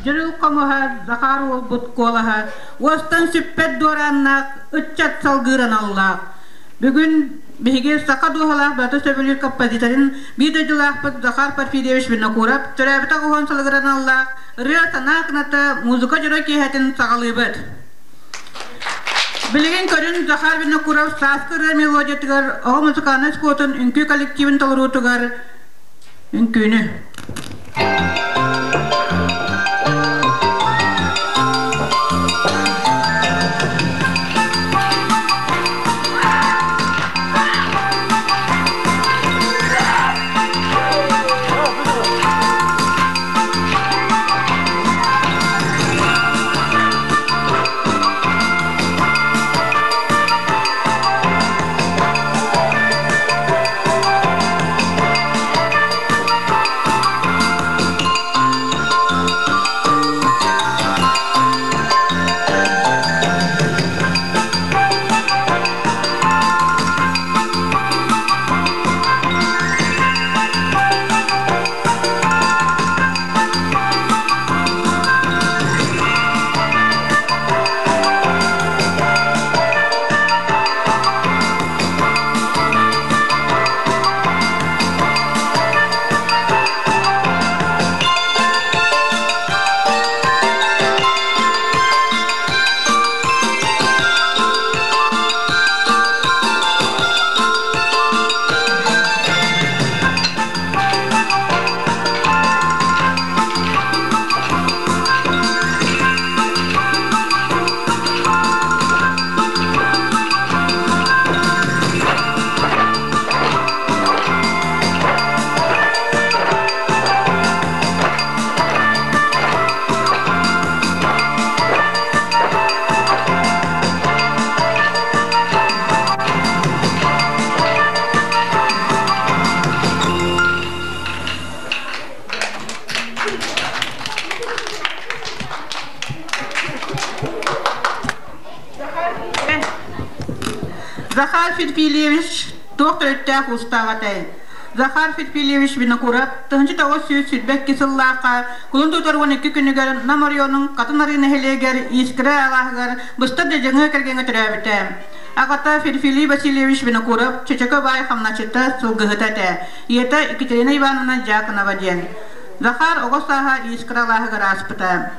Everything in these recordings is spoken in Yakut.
Дьүрүл хомуһа, Захар уолбут куолаһа, уостан сүппэт дуорааннаах ыччат салгыыр аналлаах. Бүгүн биһиги саха дууһалаах бөтө сөбүлүүр композиторын биир дойдулаахпыт Захар Порфирьевич Винокуров төрөөбүт оҕуһун сылыгар аналлаах ырыа санаа кыната музыка дьоро киэһэтин саҕалыыбыт. Билигин көрүн Захар Винокуров сааскы ырыа мелодиятыгар оҕо музыкальнай оскуолатын үҥкүү коллективын толоруутугар үҥкүүнү. Захар Ферфильевич туох төрүттээх уустаах этэй? Захар Ферфильевич Винокуров 1922 сыллаахха кулун тутар 12 күнүгэр Нам оройуонун Хатын Арыы нэһилиэгэр Искра алааһыгар быстар дьадьаҥы кэргэҥҥэ төрөөбүтэ. Аҕата Ферфилий Васильевич Винокуров Чөчөкө баай хамначчыта, сылгыһыта этэ. Ийэтэ Екатерина Ивановна Дьяконова диэн. Захар оҕо сааһа Искра алааһыгар ааспыта.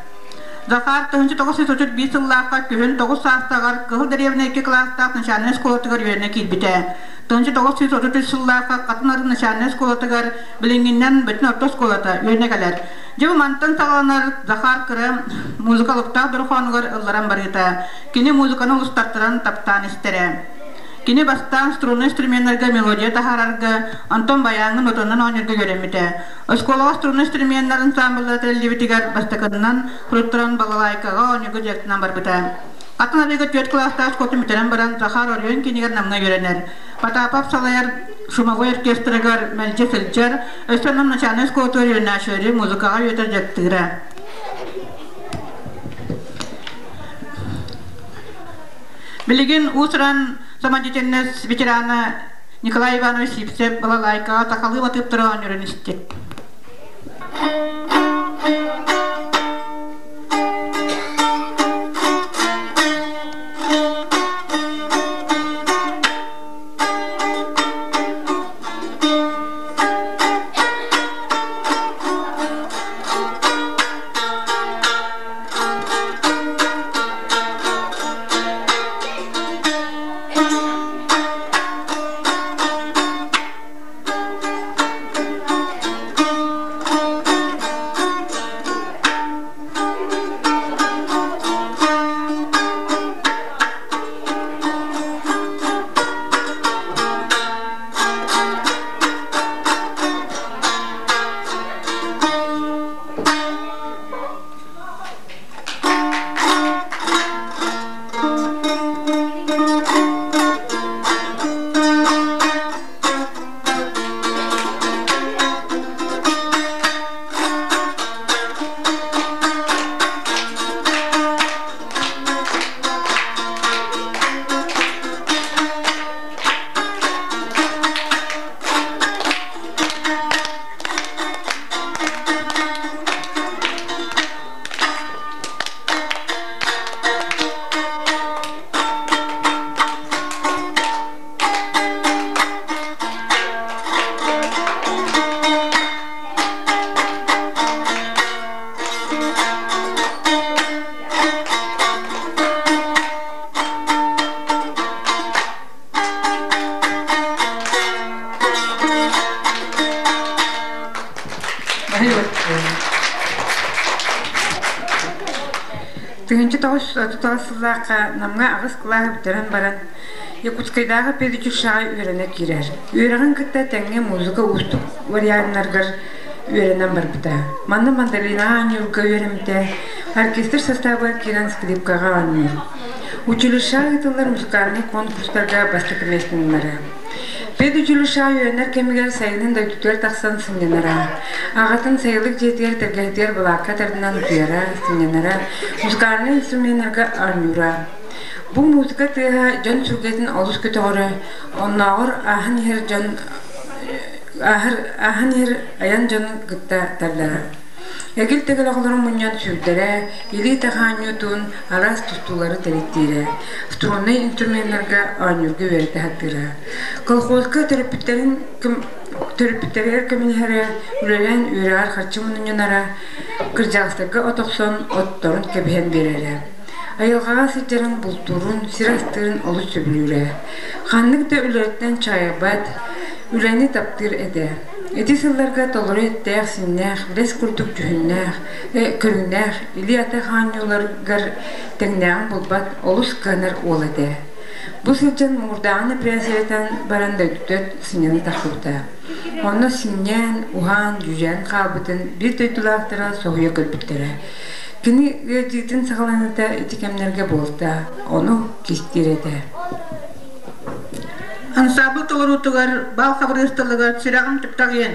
Захар 1931 сыллаахха күһүн 9 саастааҕар Кыһыл дэриэбинэ икки кылаастаах начальнай оскуолатыгар үөрэнэ киирбитэ. 1933 сыллаахха Хатын Арын начальнай оскуолатыгар билиҥҥинэн бүтүн орто оскуолата үөрэнэ кэлэр. Дьэ бу мантан саҕаланар Захар кыра музыка алыптаах дорҕоонугар ылларан барыыта. Кини музыканы олус тартаран таптаан истэрэ. Кини бастаан струннай инструменнарга мелодия таһаарарга, онтон байааҥҥа нотанан оонньуурга үөрэммитэ. Оскуолаҕа струннай инструменнар ансаамбыллара тэриллибитигэр бастакыннан суруттаран балалайкаҕа оонньууга дьарыктанан барбыта. Атын арыыга түөрт кылаастаах оскуолатын бүтэрэн баран Захар Оройуон киинигэр Намҥа үөрэнэр. Потапов салайар шумовой оркестрыгар мэлдьи сылдьар, өссө онон начальнай оскуолатыгар үөрэнээччилэри музыкаҕа үөрэтэр дьарыктыыра. Билигин уус-уран самодеятельность ветерана Николай Иванович Сивцев балалайкаҕа сахалыы матыыптары оонньуурун истит. 1939 сыллаахха Намҥа аҕыс кылааһы бүтэрэн баран, Якутскайдааҕы педучилищеҕа үөрэнэ киирэр. Үөрэҕин кытта тэҥҥэ музыка уустук варианнарыгар үөрэнэн барбыта. Манна мандолинаҕа оонньуурга үөрэммитэ, оркестр састаабыгар киирэн скрипкаҕа оонньуур. Училищеҕа ыытыллар музыкальнай конкурстарга бастакы миэстэлэнэрэ. Педучилищеҕа үөрэнэр кэмигэр сайынын дойдутугар тахсан сынньанара. Аҕатын сайылык дьиэтигэр тэлгэһэтигэр былаакка тардан утуйара, сынньанара, музыкальнай инструменнарга оонньуура. Бу музыка тыаһа дьон сүргэтин олус көтөҕөрө, оннооҕор ааһан иһэр дьон ааһан иһэр айан дьонун кытта тардара. Эгил-тэгил оҕолорун мунньан сүүрдэрэ, илии таһаанньуутун, араас тустуулары тэриттиирэ, струннай инструменнарга оонньуурга үөрэтэ сатыыра. Колхозка төрөппүттэрин төрөппүттэригэр көмөлөһөрө, үлэлээн үөрэҕэр харчы мунньунара, кырдьаҕастарга от охсон отторун кэбиһэн биэрэрэ. Айылҕаҕа сылдьарын, бултуурун, сир астыырын олус сөбүлүүрэ. Ханнык да үлэттэн чаайбат, үлэни таптыыр этэ. Ити сылларга толору эттээх-сииннээх, бэс курдук дьүһүннээх, көрүҥнээх, илии-атах оонньууларыгар тэҥнээҕин булбат олус кыанар уол этэ. Бу сылдьан муҥурдааҕын эпэрээссийэлэтэн баран дойдутугар сынньана тахсыбыта. Онно синньээн, уһаан, дьүдьэйэн хаалбытын биир дойдулаахтара соһуйа көрбүттэрэ. Кини ыалдьыытын саҕаланыыта ити кэмнэргэ буолта, ону кистиир этэ. Ансаамбыл толоруутугар бал хабырыысталыгар сүрэҕим түптэҕиэн.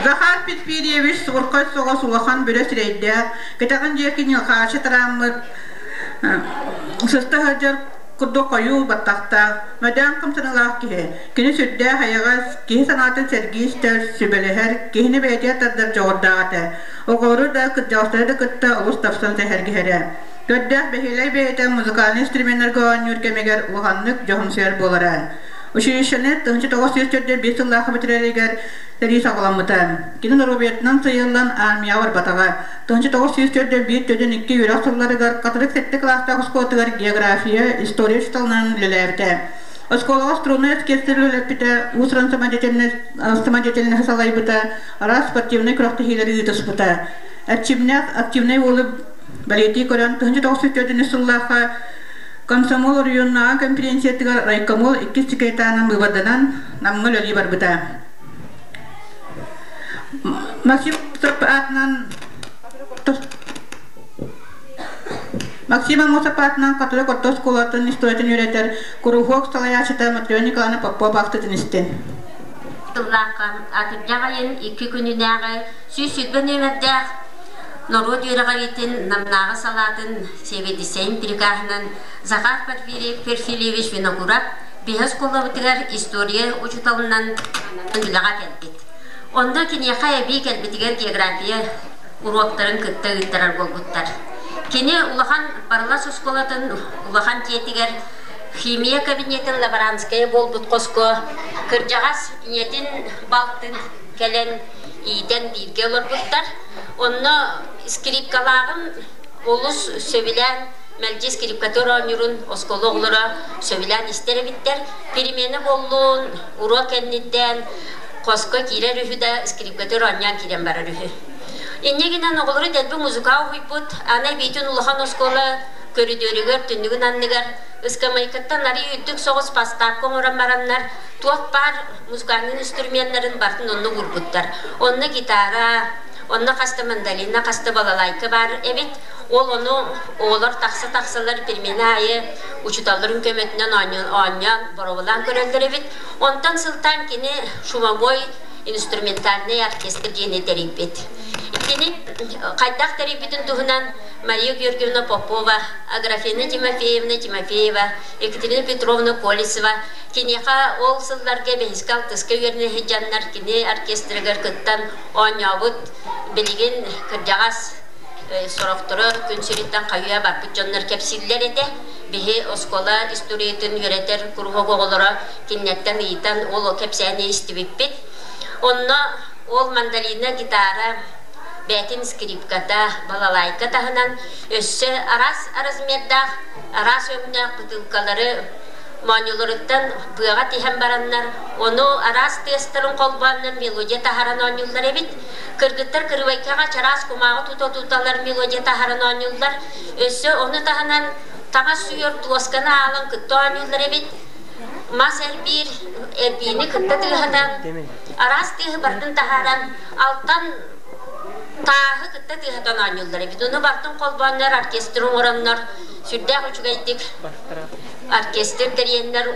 Захар Петпириевич сууркай соҕус улахан бүрэ сирэйдээх, кэтэҕин диэки ньылхааччы тарааммыт сыста сылдьар курдук хойуу баттахтаах, мөдөөн хамсаныылаах киһи. Кини сүрдээх эйэҕэс, киһи санаатын сэргии истэр, сүбэлэһэр, киһини бэйэтигэр тардар дьоҕурдаах этэ. Оҕолору да, кырдьаҕастары да кытта олус тапсан сэһэргэһэрэ. Көрдөөх бэһиэлэй бэйэтэ музыкальнай инструменнарга оонньуур кэмигэр улаханнык дьоһумсуйар буолара. Училищены 1945 сыллаахха бүтэрэригэр сэрии саҕаламмыта. Кини норуобуйатынан сыйыллан армияҕа барбатаҕа. 1941 төрдүн икки үөрэх сылларыгар Хатырык сэттэ кылаастаах оскуолатыгар география, история учууталынан үлэлээбитэ. Оскуолаҕа струннай оркестр үлэлэппитэ, уус-уран самодеятельноһы салайбыта, араас спортивнай күрэхтэһиилэри ыытыспыта. Эрчимнээх активнай уолу бэлиэтии көрөн, 1904 сыллаахха Комсомол оройуоннааҕы конференциятыгар райкомол иккис секретарынан быыбарданан Намҥа үлэлии барбыта. Максим аатынан Максим Аммосов аатынан Хатырык орто оскуолатын историятын үөрэтэр куруһуок салайааччыта Матрена Николаевна Попова ахтытын истин. Тыллаахха атырдьах айын икки күнүнээҕи 120 нүөмэрдээх норуот үөрэҕириитин Намнааҕы салаатын сэбиэдиссэйин прикаһынан Захар Порфирьевич Винокуров биһи оскуолабытыгар история учууталынан үлэҕэ кэлбит. Онно киниэхэ эбии кэлбитигэр география уруоктарын кытта ыыттарар буолбуттар. Кини улахан Барылас оскуолатын улахан дьиэтигэр химия кабинетын лаборантская буолбут хоско кырдьаҕас ийэтин балтын кэлэн иитэн бииргэ олорбуттар. Онно скрипкалааҕын олус сөбүлээн мэлдьи скрипкатыгар оонньуурун оскуола оҕолоро сөбүлээн истэр эбиттэр. Перемена буоллун, уруок кэнниттэн хоско киирэр үһү да скрипкатыгар оонньоон киирэн барар үһү. Инньэ гынан оҕолору дэлби музыка уһуйбут, аны эбиитин улахан оскуола көрүдүөрүгэр түннүгүн анныгар ыскамыайкаттан арыый үрдүк соҕус поставка оҥорон бараннар туох баар музыкальнай инструменнарын барытын онно уурбуттар. Онно гитара, онно хаста мандолина, хаста балалайка баар эбит. Ол ону оҕолор тахса-тахсалар перемена аайы учууталларын көмөтүнэн оонньоон, боруобалаан көрөллөр эбит. Онтон сылтаан кини шумовой инструментальный оркестр диэни тэрийбит. Итини хайдах тэрийбитин туһунан Мария Георгиевна Попова, Аграфена Тимофеевна Тимофеева, Екатерина Петровна Колесова киниэхэ ол сылларга бэһискэ алтыска үөрэнэ сылдьаннар кини оркестрыгар кыттан оонньообут билигин кырдьаҕас сорохторо күн сириттэн хайыа барбыт дьоннор кэпсииллэр этэ. Биһи оскуола историятын үөрэтэр куруһуок оҕолоро кинилэртэн ыйытан ол кэпсээни истибиппит. Онно ол мандолина, гитара, бээтин скрипката, балалайка таһынан өссө араас размердаах, араас өҥнөөх бытыылкалары моонньуларыттан быаҕа тиһэн бараннар, ону араас тыастарын холбооннор мелодия таһааран оонньууллар эбит. Кыргыттар кырыбайкаҕа чараас кумааҕы тута-туталар мелодия таһааран оонньууллар. Өссө ону таһынан таҥас сууйар дуосканы аалан кытта оонньууллар эбит. Мас эрбиир эрбиини кытта тыаһатан, араас тыаһы барытын таһааран, алтан тааһы кытта тыаһатан оонньууллар эбит. Ону барытын холбооннор оркестр оҥороннор сүрдээх үчүгэйдик оркестр тэрийэннэр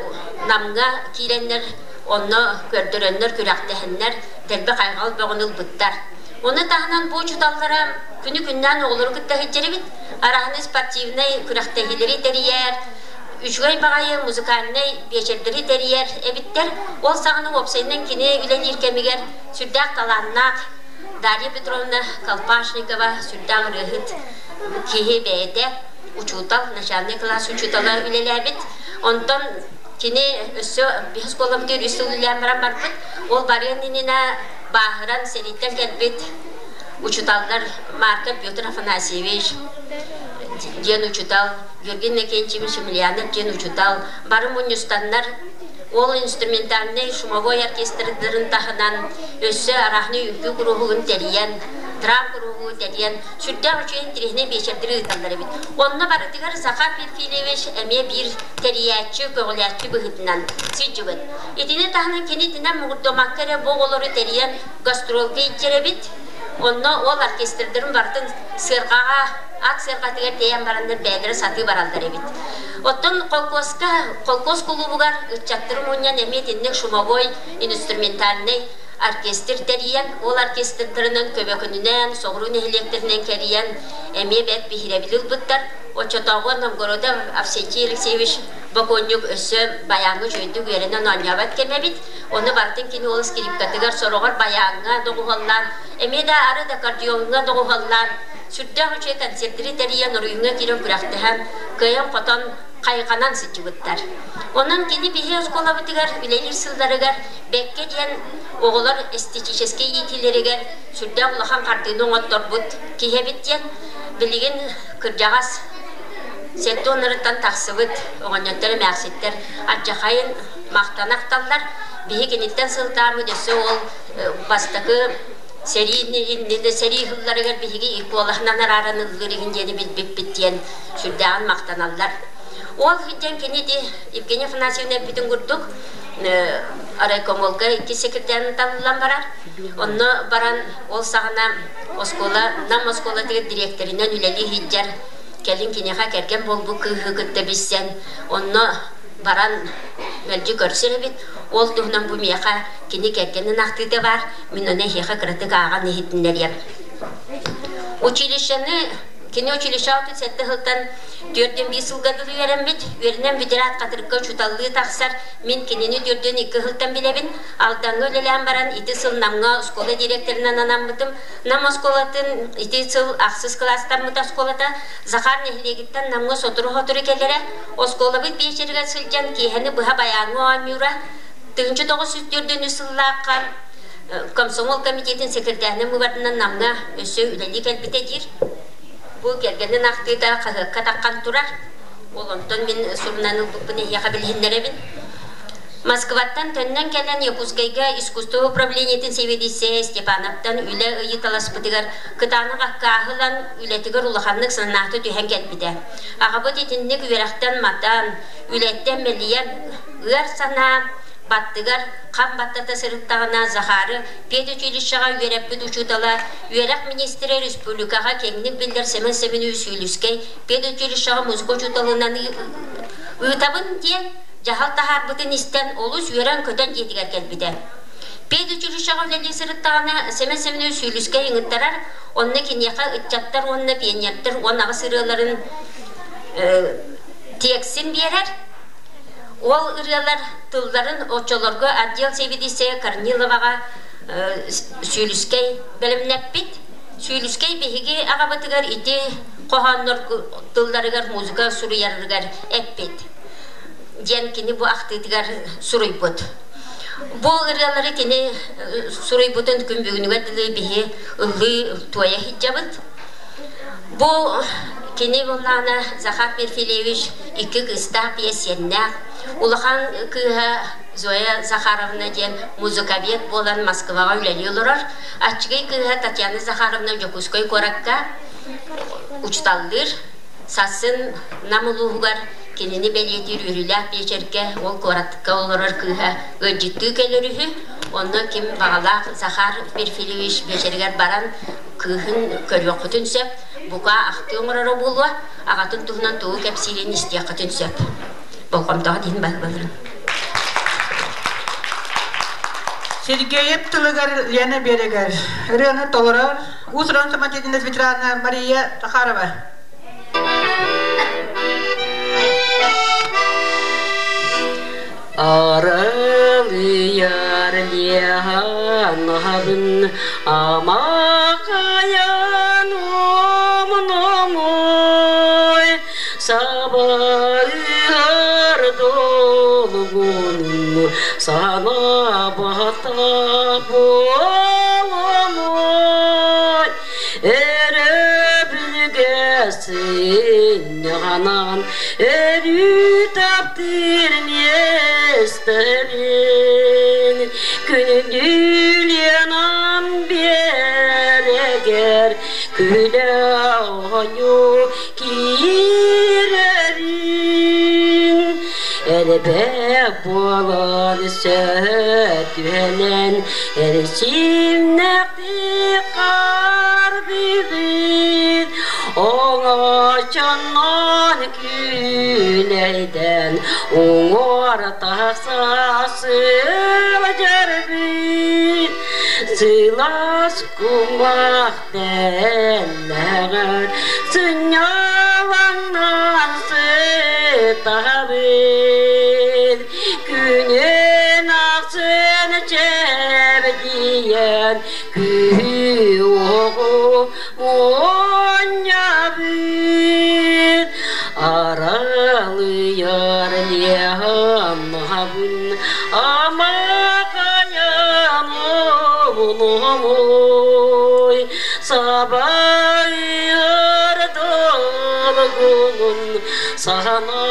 Намҥа киирэннэр онно көрдөрөннөр күрэхтэһэннэр дэлби хайҕал бөҕөнү ылбыттар. Ону таһынан бу учууталлара күнү-күннээн оҕолору кытта сылдьар эбит. Араһаны спортивнай күрэхтэһиилэри тэрийэр, үчүгэй баҕайы музыкальнай биэчэрдэри тэрийэр эбиттэр. Ол саҕана уопсайынан кини үлэлиир кэмигэр сүрдээх талааннаах Дарья Петровна Колпашникова сүрдээх ырыаһыт киһи бэйэтэ учуутал, начальный класс учуутала үлэлээбит. Онтон кини өссө биһи оскуолабытыгар үс сыл үлэлээн баран барбыт. Ол барыан иннинэ бааһыран сэрииттэн кэлбит учууталлар Марков Петр Афанасьевич диэн учуутал, Георгий Иннокентьевич Емельянов диэн учуутал бары мунньустаннар ол инструментальнай шумовой оркестрдарын таһынан өссө арахны үҥкүү куруһугун тэрийэн, драм куруһугу тэрийэн сүрдээх үчүгэй интириэһинэй биэчэрдэри ыыталлар эбит. Онно барытыгар Захар Перфильевич эмиэ биир тэрийээччи, көҕүлээччи быһыытынан сылдьыбыт. Итини таһынан кини итинэн муҥурдаммакка эрэ бу оҕолору тэрийэн гастролга илдьэр эбит. Онно ол оркестрдарын барытын сыарҕаҕа, ат сыарҕатыгар тиэйэн бараннар бэйэлэрэ сатыы бараллар эбит. Оттон холкуоска, холкуос кулуубугар ыччаттары мунньан эмиэ итинник шумовой, инструментальнай оркестр тэрийэн, ол оркестрдарынан көбөкөнүнэн, соҕуруу нэһилиэктэринэн кэрийэн эмиэ бэрт биһирэбили ылбыттар. Оччотооҕу Новгородов Авсентий Алексеевич бокуонньук өссө байааҥҥа үчүгэйдик үөрэнэн оонньообот кэмэ эбит. Ону барытын кини ол скрипкатыгар сороҕор байааҥҥа доҕуһуоллаан, эмиэ да арыт аккордеоҥҥа доҕуһуоллаан, сүрдээх үчүгэй концертэри тэрийэн, оруйуҥҥа киирэн күрэхтэһэн, кыайан-хотон хайҕанан сылдьыбыттар. Онон кини биһи оскуолабытыгар үлэлиир сылларыгар бэккэ диэн оҕолор эстетическэй иитиилэригэр сүрдээх улахан хардыыны оҥотторбут киһи эбит диэн билигин кырдьаҕас сэттэ уоннарыттан тахсыбыт оҕонньоттор эмээхситтэр алдьархайын махтана ахталлар. Биһи киниттэн сылтааммыт өссө ол бастакы сэрии иннинэ сэрии сылларыгар биһиги иккуолаһынан арааран ыллыыр иһин диэни билбиппит диэн сүрдээҕин махтаналлар. Ол сылдьан кини ити Евгения Афанасьевна эппитин курдук райкомолга иккис секретарь талыллан барар. Онно баран ол саҕана оскуола Нам оскуолатыгар дириэктэринэн үлэлии сылдьар. Кэлин киниэхэ кэргэн буолбут кыыһы кытта билсэн, онно баран мэлдьи көрсөр эбит. Ол туһунан бу миэхэ кини кэргэнин ахтыыта баар. Мин ону эһиэхэ кыратык ааҕан иһитиннэриэм. Училищены Кини училищеҕа 37 сылтан 4-5 сылга дылы үөрэммит. Үөрэнэн бүтэрээт Хатырыкка учууталлыы тахсар. Мин кинини 4-2 сылтан билэбин. Алдаҥҥа үлэлээн баран ити сыл Намҥа оскуола директорынан анаммытым. Нам оскуолатын ити сыл ахсыс кылаастаммыт оскуолата Захар нэһилиэгиттэн Намҥа сотору-сотору кэлэрэ. Оскуолабыт биэчэригэр сылдьан киэһэни быһа байааҥҥа оонньуура. 1904 сыллаахха Комсомол комитетин секретарынан быыбарданан Намҥа өссө үлэлии кэлбитэ диир. Бу кэргэнин ахтыыта хаһыакка таххан турар. Ол онтон мин сурунан ылбыппын эһиэхэ билиһиннэрэбин. Москваттан төннөн кэлэн Якутскайга искусство управлениетын сэбиэдиссэйэ Степановтан үлэ ыйыталаспытыгар кытаанах аккааһы ылан үлэтигэр улаханнык санаата түһэн кэлбитэ. Аҕабыт итинник үөрэхтэн матан, үлэттэн мэлийэн ыар санаа баттыгар хам баттата сырыттаҕына Захары педучилищеҕа үөрэппит учуутала, үөрэх министрэ республикаҕа киэҥник биллэр Сэмэн Сэмэнович Сүүлүскэй педучилищеҕа музыка учууталынан ыытабын диэн дьаһал таһаарбытын истэн олус үөрэн-көтөн дьиэтигэр кэлбитэ. Педучилищеҕа үлэлии сырыттаҕына Сэмэн Сэмэнович Сүүлүскэй ыҥыттарар, онно киниэхэ ыччаттар уонна пионердар 18 ырыаларын тиэксин биэрэр. Ол ырыалар тылларын оччолорго отдел сэбиэдиссэйэ Корниловаҕа Сүүлүскэй бэлэмнэппит. Сүүлүскэй биһиги аҕабытыгар ити хоһооннор тылларыгар музыка суруйарыгар эппит диэн кини бу ахтыытыгар суруйбут. Бу ырыалары кини суруйбутун күн бүгүнүгэр дылы биһи ыллыы туойа сылдьабыт. Бу кини буоллаҕына Захар Перфильевич икки кыыстаах, биэс сиэннээх. Улахан кыыһа Зоя Захаровна диэн музыковед буолан Москваҕа үлэлии олорор. Аччыгый кыыһа Татьяна Захаровна Дьокуускай куоракка учууталлыыр. Сарсын Нам улууһугар кинини бэлиэтиир үөрүүлээх биэчэргэ ол куоракка олорор кыыһа ыалдьыттыы кэлэр үһү. Онно ким баҕалаах Захар Перфильевич биэчэригэр баран кыыһын көрүөххүтүн сөп, бука ахтыы оҥороро буолуо, аҕатын туһунан тугу кэпсиирин истиэххитин сөп. Болҕомтоҕо иһин баһыыбаларын. Сергеев тылыгар Лена биэрэгэр ырыаны толорор уус-уран самодеятельность ветерана Мария Захарова. Аралыйар лианаһабын амакайан омномой сабайар долгун сана бата боломой Өрөбүлгэ сынньанан өрүү таптыыр миэстэбин күндүлүөнам биэрэгэр күлэ оонньуу киирэрин элбэх буолан сөтүөлэн эрчимнэхтик Харбыгын оҥочоннон күүлэйдэн уҥуор тахса сылдьарбыт сылаас кумах тэллэҕэр сынньалаҥнан сытабыт күнүн ахсын чэбдийэн Күүһү-уоҕу мунньабыт, аралыйар лиаһаммын амакайан обулумуй, сабайар долгунун саһана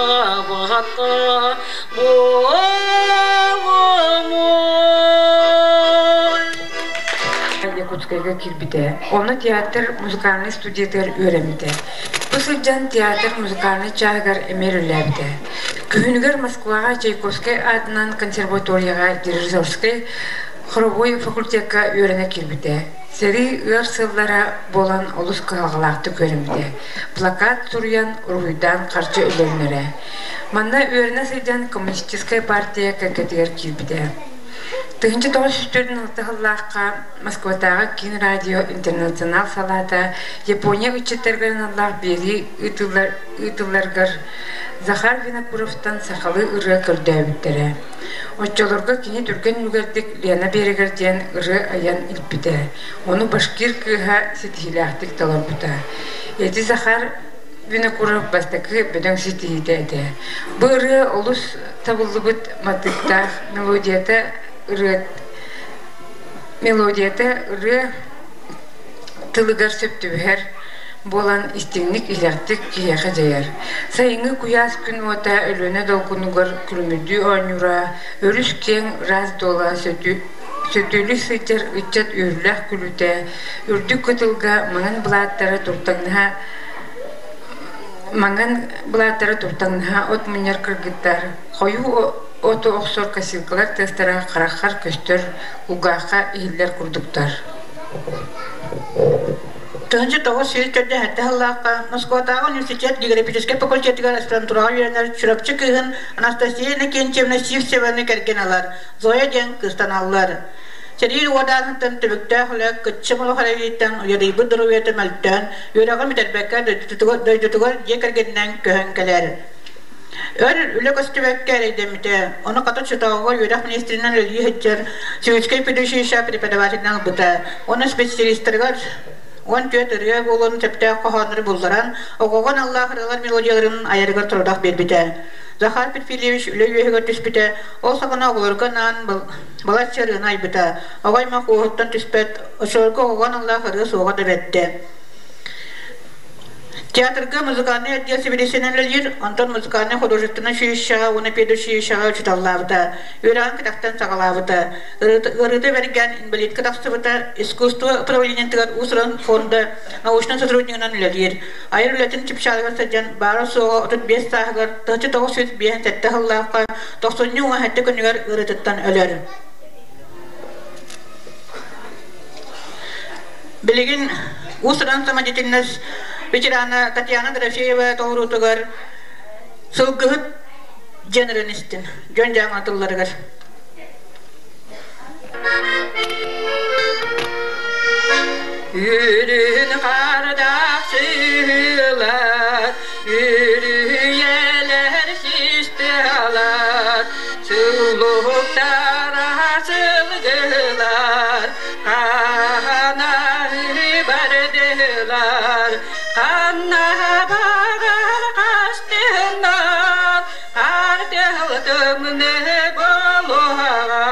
Якутскайга киирбитэ. Онно театр музыкальнай студиятыгар үөрэммитэ. Бу сылдьан театр музыкальнай чааһыгар эмиэ үлэлээбитэ. Күһүнүгэр Москваҕа Чайковскай аатынан консерваторияҕа дирижерскай хоровой факультекка үөрэнэ киирбитэ. Сэрии ыар сыллара буолан олус кыһалҕалаахтык үөрэммитэ. Плакат суруйан, уруһуйдаан харчы өлөрүнэрэ. Манна үөрэнэ сылдьан Коммунистическай партия кэккэтигэр киирбитэ. 1946 сыллаахха Москватааҕы Киин радио интернационал салаата Япония ыччаттарыгар аналлаах биэрии ыытылларыгар Захар Винокуровтан сахалыы ырыа көрдөөбүттэрэ. Оччолорго кини түргэн үлүгэрдик Лена биэрэгэр диэн ырыа айан илпитэ. Ону башкир кыыһа ситиһиилээхтик толорбута. Ити Захар Винокуров бастакы бөдөҥ ситиһиитэ этэ. Бу ырыа олус табыллыбыт матыыптаах мелодията ырыа Мелодията ырыа тылыгар сөп түбэһэр буолан истиҥник иһирэхтик киһиэхэ дьайар. Сайыҥҥы куйаас күн уота Өлүөнэ долгунугар күлүмүрдүү оонньуура, өрүс киэҥ ыраас дуола сөтүөлүү сылдьар ыччат үөрүүлээх күлүүтэ, үрдүк кытылга маҥан былааттара туртаҥнаһа маҥан былааттара туртаҥнаһа от мунньар кыргыттар, хойуу оту охсор косилкалар тыастара хараххар көстөр, кулгаахха иһиллэр курдуктар. 1947 сыллаахха Москватааҕы университет географическай факультетыгар аспирантураҕа үөрэнэр Чурапчы кыыһын Анастасия Иннокентьевна Сивцеваны кэргэн ылар, Зоя диэн кыыстаналлар. Сэрии уодааһынтан түбүктээх үлэ кыччым олох эрэйиттэн уйадыйбыт доруобуйата мөлтөөн, үөрэҕин бүтэрбэккэ дойдутугар дьиэ кэргэнинэн көһөн кэлэр. Өр үлэ көстүбэккэ эрэйдэммитэ. Ону хата Чотооҕо үөрэх министринэн үлэлии сылдьар Сибирскэй педучилище преподавателинэн ылбыта. Уонна специалистарыгар 14 ырыа буолуон сөптөөх хоһооннору булларан, оҕоҕо аналлаах ырыалар мелодияларын айарыгар сорудах биэрбитэ. Захар Перфильевич үлэ үөһүгэр түспүтэ, ол саҕана оҕолорго анаан балачча ырыаны айбыта. Оҕо аймах уоһуттан түспэт, оччолорго оҕоҕо аналлаах ырыа суоҕа да бэрдэ. Театрга музыкальнай отдел сэбиэдиссэйинэн үлэлиир, онтон музыкальнай художественнай училищеҕа уонна педучилищеҕа учууталлаабыта, үөрэҕин кэтэхтэн саҕалаабыта. Ыарыыта бэргээн инвалидка тахсыбыта, искусство управлениетыгар уус-уран фонда научнай сотруднигынан үлэлиир. Айар үлэтин чыпчаалыгар сылдьан баара-суоҕа 35 сааһыгар 1957 сыллаахха тохсунньу 17 күнүгэр ыарыытыттан өлөр. Билигин уус-уран самодеятельность ветерана Татьяна Дорофеева толоруутугар сылгыһыт диэн ырыаны истин, дьон дьааҥы тылларыгар. Үрүн хардаах сыһыылар, үрүйэлэр систыалар, сыллуктара сылгылар, Хаһанаһы бардылар, ханна баҕар хастыһыннар, хартылтымны болуһаҕа,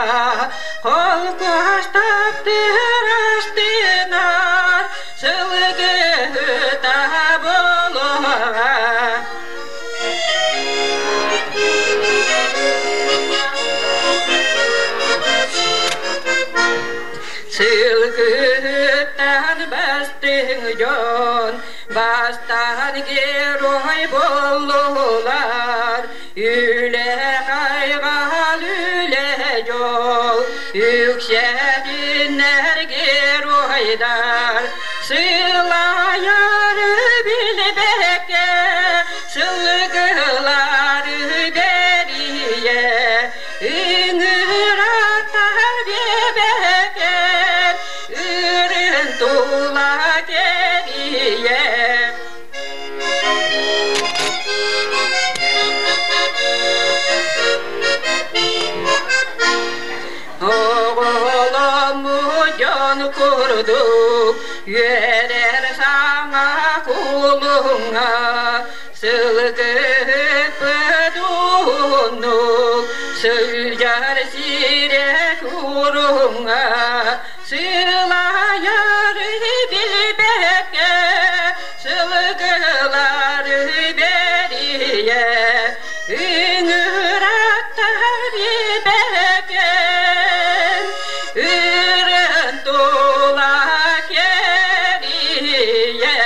холкуостап тыһырастынар, сылгыһыта болуһаҕа. Сылгыһыттан бастыҥ дьон, бастаан герой буоллулар, үлэ хайҕал үлэ дьол, үксэтиннэр геройдар, сылайар билбэккэ, сылгылары бэрийэ, Ыҥыратар биэбэкэр, ырын тула кэрийэ. Оҕоломмут дьон курдук үөрэр саҥа кулуҥҥа Сылгыһыппыт уһуннук сылдьар сирэ куруҥҥа сылайар билбэккэ сылгылары бэрийэ ыҥыраттар билбэккэ ырын тула кэрийэ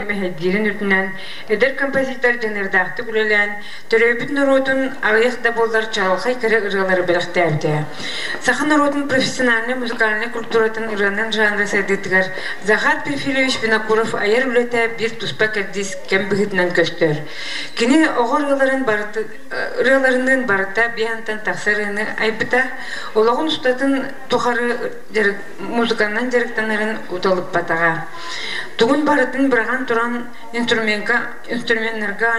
Мэһэйдиирин үрдүнэн эдэр композитор дьаныардаахтык үлэлээн, төрөөбүт норуотун аҕыйах да буоллар чаҕылхай кэрэ ырыалары бэлэхтээбитэ. Саха норуотун профессиональнай музыкальнай культуратын ырыанан жанра сайдыытыгар Захар Перфильевич Винокуров айар үлэтэ биир туспа кэрдиис кэм быһыытынан көстөр. Кини оҕо ырыаларын барыта, ырыаларыныын барыта биһантан тахса ырыаны айбыта, олоҕун устатын тухары музыканан дьарыктанарын уталыппатаҕа. Тугун барытын быраҕан туран инструментка, инструменнарга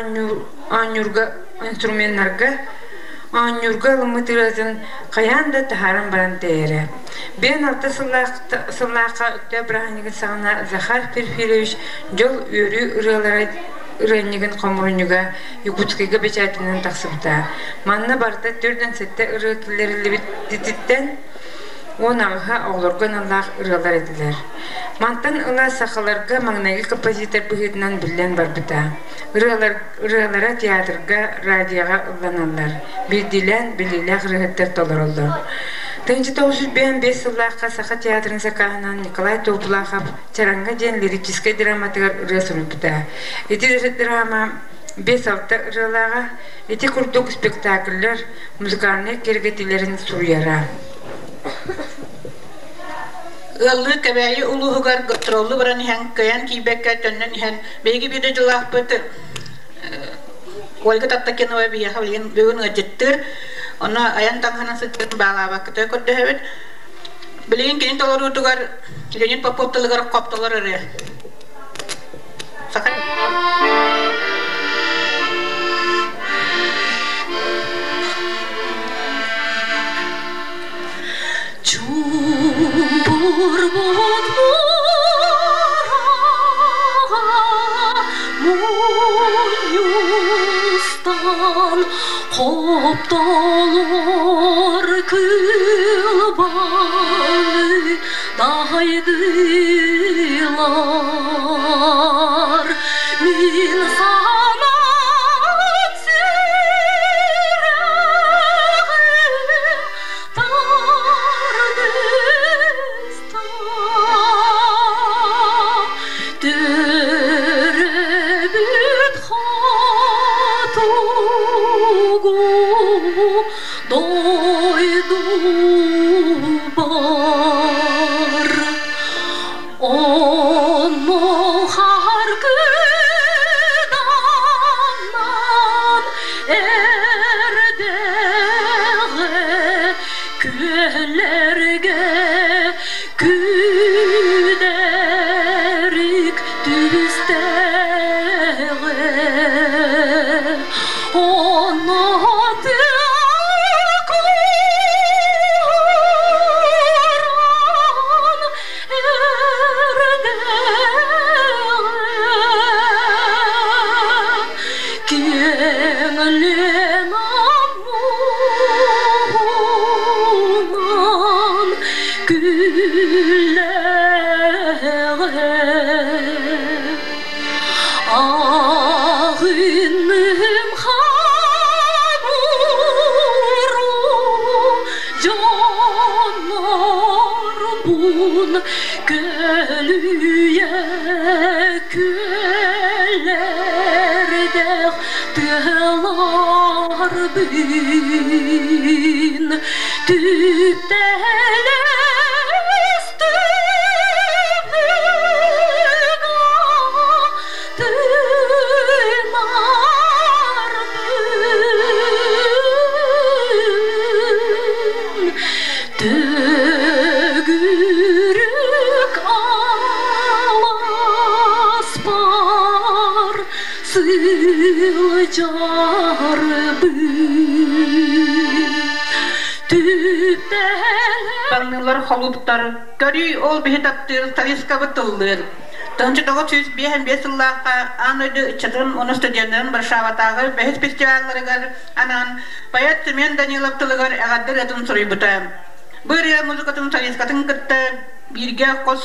оонньуурга, инструменнарга оонньуурга ылыммыт ырыатын хайаан да таһааран баран тэйэрэ. Биэн алта сыллаахха Өктөөп бырааһынньыгын саҕана Захар Перфильевич дьол үөрүү ырыалара ырыанньыгын хомуурунньуга Якутскайга бэчээтинэн тахсыбыта. Манна барыта 47 ырыа киллэриллибититтэн Уон аҕыһа оҕолорго аналлаах ырыалар этилэр. Мантан ыла сахаларга маҥнайгы композитор быһыытынан биллэн барбыта. Ырыалар, ырыалара театрга, радиоҕа ылланаллар, биирдиилээн биллиилээх ырыаһыттар толороллор. 1955 сыллаахха Саха театрын сакааһынан Николай Тобулахов «Чараҥҥа» диэн лирическэй драматыгар ырыа суруйбута. Ити драма 5-6 ырыалааҕа, ити курдук спектакльлэр музыкальнай киэргэтиилэрин суруйара. Ыаллыы Кэбээйи улууһугар гастроллуу баран иһэн, кыайан тиийбэккэ төннөн иһэн, биһиги биир дойдулаахпыт Ольга Тартакинова биһиэхэ билигин бүгүн ыалдьыттыыр. Онно айан таҥаһынан сылдьан баалаабаккытыгар көрдөһөбүт. Билигин кини толоруутугар Леонид Попов тылыгар хоптолор ырыа. Саха Чуумпурбут муораҕа мунньустан хоптолор кылбаны дайдылар. Мин санаам сүрэҕим Төрөбүт хотугу дойдубар Онно харгыданан эрдэҕэ күөллэргэ күдэрик түстэҕэ. Онно Киэҥ аммуһунан күллэҕэ Ағыным хабуру дьоннорбун көлүйэ күөллэрдээх тыаларбын түптэлэс Тымарбын төгүрүк аласпар сылдьарбын түптэлэс Таҥныылар холууптар, көрүй ол биһи таптыыр Тарискабыт тыллыыр. 1955 сыллаахха аан дойду ыччатын уонна студеннарын Варшаватааҕы бэһис фестивалларыгар анаан поэт Семен Данилов тылыгар эҕэрдэ ырыатын суруйбута. Бу ырыа музыкатын солисткатын кытта бииргэ хос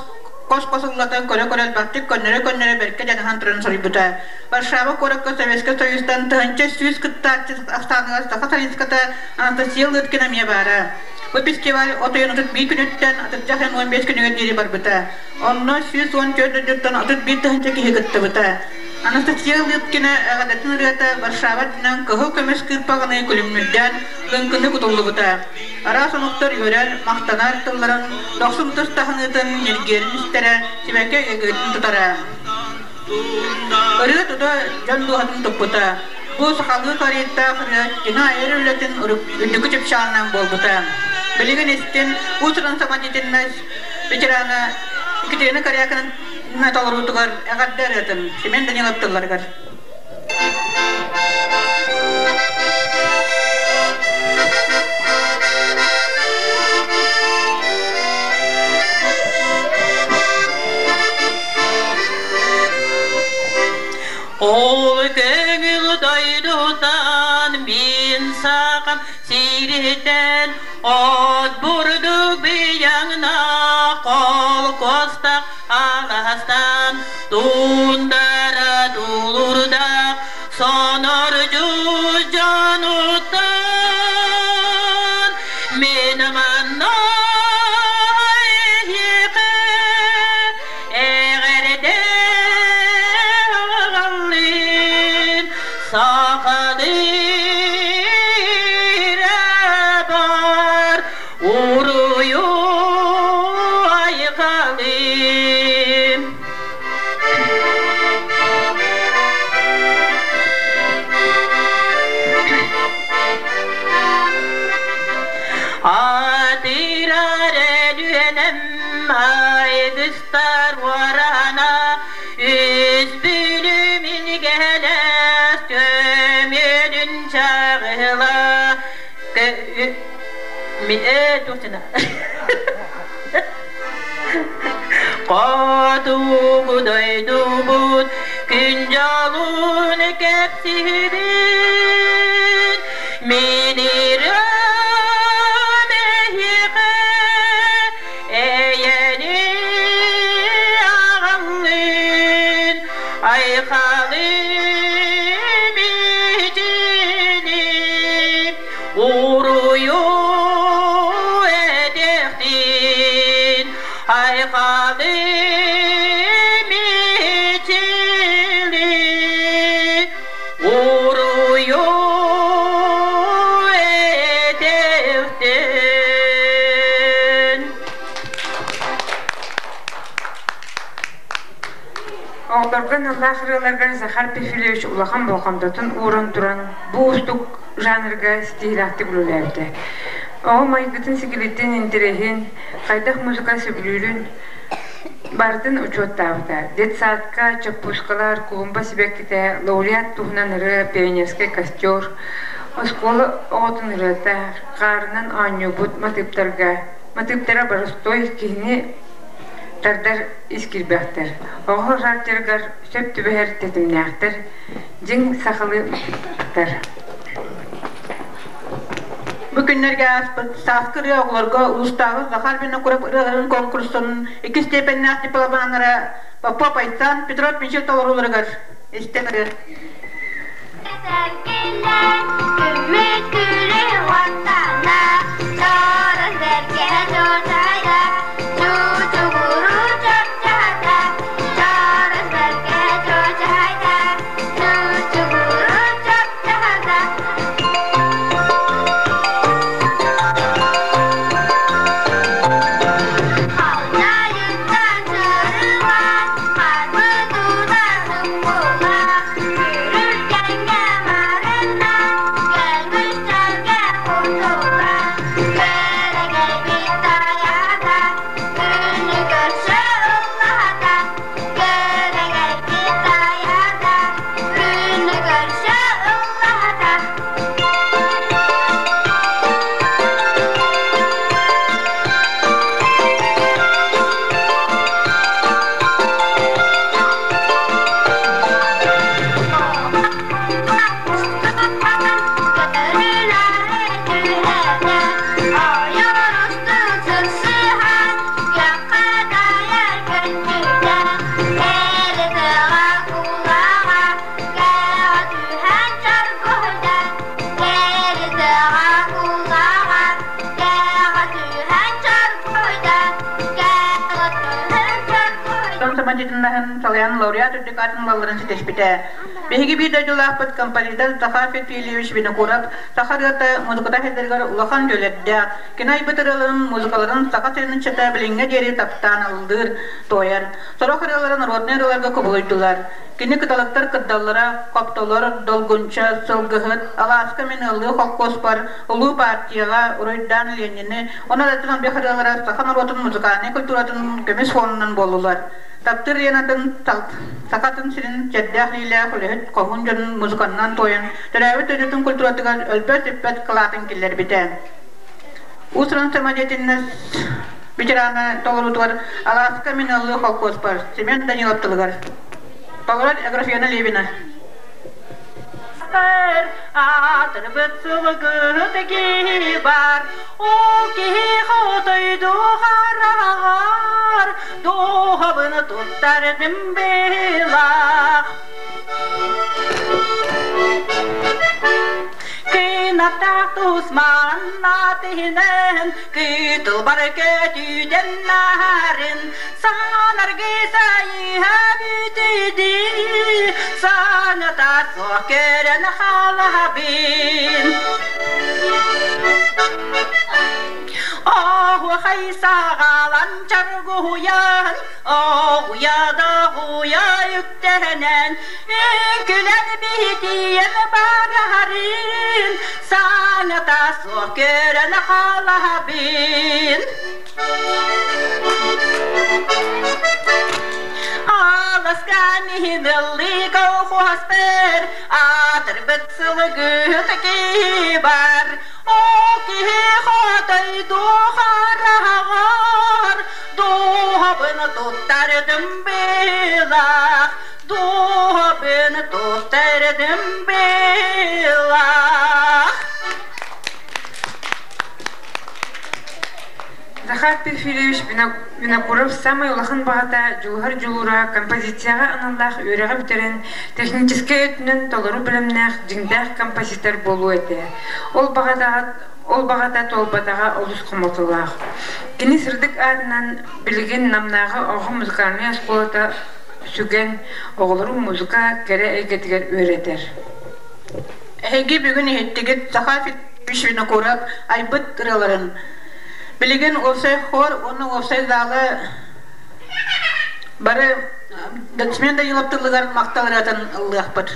хос-хос ыллатан көрө-көрө элбэхтик көннөрө-көннөрө бэркэ дьаныһан туран суруйбута. Варшава куоракка Советскай Союзтан 1100 кыттааччы ахсааныгар саха солистката Анастасия Лыткина эмиэ баара. Бу фестиваль от ыйын 31 күнүттэн атырдьах ыйын 15 күнүгэр диэри барбыта. Онно 114 дойдуттан 31 тыһыынча киһи кыттыбыта. Анастасия Лыткина эҕэрдэтин ырыата Варшава үрдүнэн кыһыл көмүс кыырпаҕыныы күлүмнүрдээн лыҥкыны кутуллубута. Араас омуктар үөрэр, махтанар тылларын дохсун тус таһыныытын ньиргиэрин истэрэ, сибэкки ыгыытын тутара. Ырыа тута дьон дууһатын туппута. Бу сахалыы колориттаах ырыа кино айар үлэтин үрдүкү чыпчаалынан буолбута. Билигин истин уус-уран самодеятельность ветерана Екатерина Корякина толоруутугар эҕэрдэ ырыатын Семен Данилов тылларыгар. Ол көҥүл дойдутан мин сахам сириттэн от бурдук Холкуостаах алаастан Туундара тулуурдаах Сонордьу дьонуттан Мин манна эйиэхэ эҕэрдэ аҕаллым сахалыы бар уруйу айхалым. Атырар Өлүөнэм айгыстар уорана үс бүлүм илгэлэс көмүлүн чаҕыла Хотугу дойдубут күн дьолун кэпсиибин мин ырыам эһиэхэ эйэни аҕаллын айхалы мичили Уруйу эдехтин айхалы мичили уруйу эдехтин. Оҕолорго аналлаах ырыаларгар Захар Пефилевич улахан болҕомтотун ууран туран, бу уустук жанрга ситиһиилээхтик үлэлээбитэ. Оҕо майгытын-сигилитин, интэриэһин, хайдах музыка сөбүлүүрүн барытын учуоттаабыта. Детсадка, чоппуускалар, клумба сибэккитэ, лауреат туһунан ырыа, пионерскай костер, оскуола оҕотун ырыата, хаарынан оонньуубут матыыптарга, матыыптара боростуой киһини тардар ис киирбэхтэр, оҕо характерыгар сөп түбэһэр тэтимнээхтэр, дьиҥ сахалыыттар. Бу күннэргэ ааспыт сааскы ырыа оҕолорго улуустааҕы Захар Винокуров ырыаларын конкурсун иккис степеннээх дипломаннара Попов Айсан, Петров Мичил толорууларыгар истэн ырыа. Күммүт күлү уоттана, Чорос бэргэһэ чуочайда, Чуучугуру чопчоһота, Чорос бэргэһэ чуочайда, Чуучугуру чопчоһота. Халдьайыттан чырылаан, Харбыт утарын була, Күрүлгэҥҥэ марына, Көмүстэргэ кутула, Күөрэгэй тайаата, Күнү көрсө ыллаата, Күөрэгэй тайаата, Күнү көрсө ыллаата. Самодеятельноһын салайан лауреат үрдүк аатын ылалларын ситиспитэ. Биһиги биир дойдулаахпыт композитор Захар Фефилевич Винокуров саха ырыата музыката сайдарыгар улахан үлэлэрдээх. Кини айбыт ырыаларын, музыкаларын Саха сирин ыччата билиҥҥэ диэри таптаан ыллыыр, туойар. Сорох ырыалара народнай ырыаларга кубулуйдулар. Кини кыталыктар кырдаллара, хоптолор, долгунча, сылгыһыт, алааска мин ыаллыы холкуоспар, улуу партияҕа, уруйдаан Ленини, онон атын элбэх ырыалара саха норуотун музыкальнай культуратын көмүс фонунан буоллулар. Таптыыр Ленатын сахатын сирин чэрдээх илиилээх үлэһит хоһуун дьонун музыканнан туойан, төрөөбүт дойдутун культуратыгар өлбөт-сүппэт кылаатын киллэрбитэ. Уус-уран самодеятельность ветерана толоруутугар Алааска мин ыаллыы холкуоспар Семен Данилов тылыгар. Толорор Аграфена Левина. Аатырбыт сылгыһыт киһи бар, ол киһи хотойду хара. Туттардым быһыылаах Кынаттаах тусманнаат иһинэн Кытылбар көтүтэн наһарын Санаргы сайыһа бүтүдү Саҥата суох көрөн хаалабын Оһуохай саҕалан чаргуһуйан Оҕуйа да оҕуйа үктэнэн Үҥкүлэн биһитиэн бараһарын Саҥата суох көрөн хаалаһабын Аласка миһин ыллыы колхуоспер Аатырбыт сылгыһыт киһи бар Ол киһи хотой духараҕар Дууһабын туттардым быылах Дууһабын туттардым быылах Захар Перфильевич Винокуров саамай улахан баҕата дьулуһар дьулуура композицияҕа аналлаах үөрэҕи бүтэрэн, техническэй өттүнэн толору бэлэмнээх дьиҥнээх композитор буолуо этэ. Ол баҕата, ол баҕата туолбатаҕа олус хомолтолоох. Кини сырдык аатынан билигин Намнааҕы оҕо музыкальнай оскуолата сүгэн, оҕолору музыка кэрэ эйгэтигэр үөрэтэр. Эһиги бүгүн иһиттигит Саха Винокуров айбыт ырыаларын. Билигин уопсай хор уонна уопсай залы бары Документ Данилов тылыгар махтал ырыатын ыллыахпыт.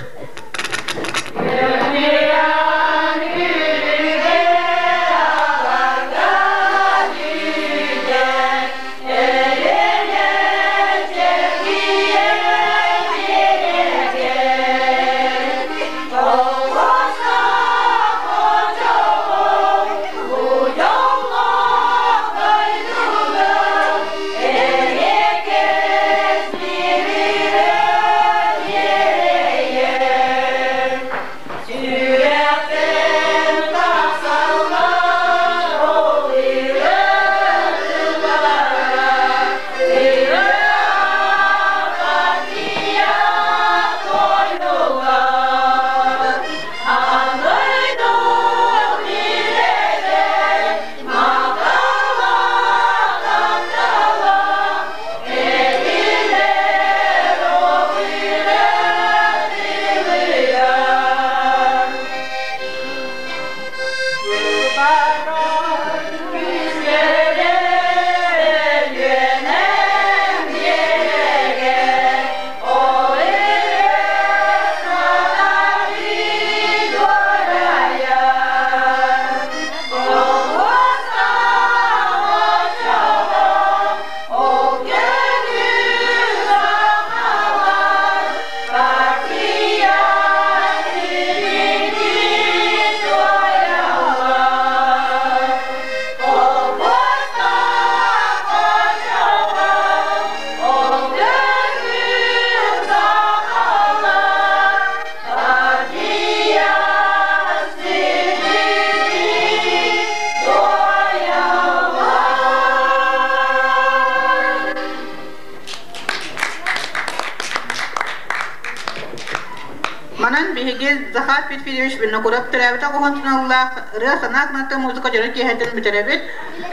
Манан биһиги Захар Петрович Винокуров төрөөбүт оҕоһун туналлаах ырыа санаа гыната музыка дьоро киэһэтин бүтэрэбит.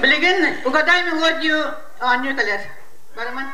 Билигин угадай мелодию оонньуу кэлэр. Барыман.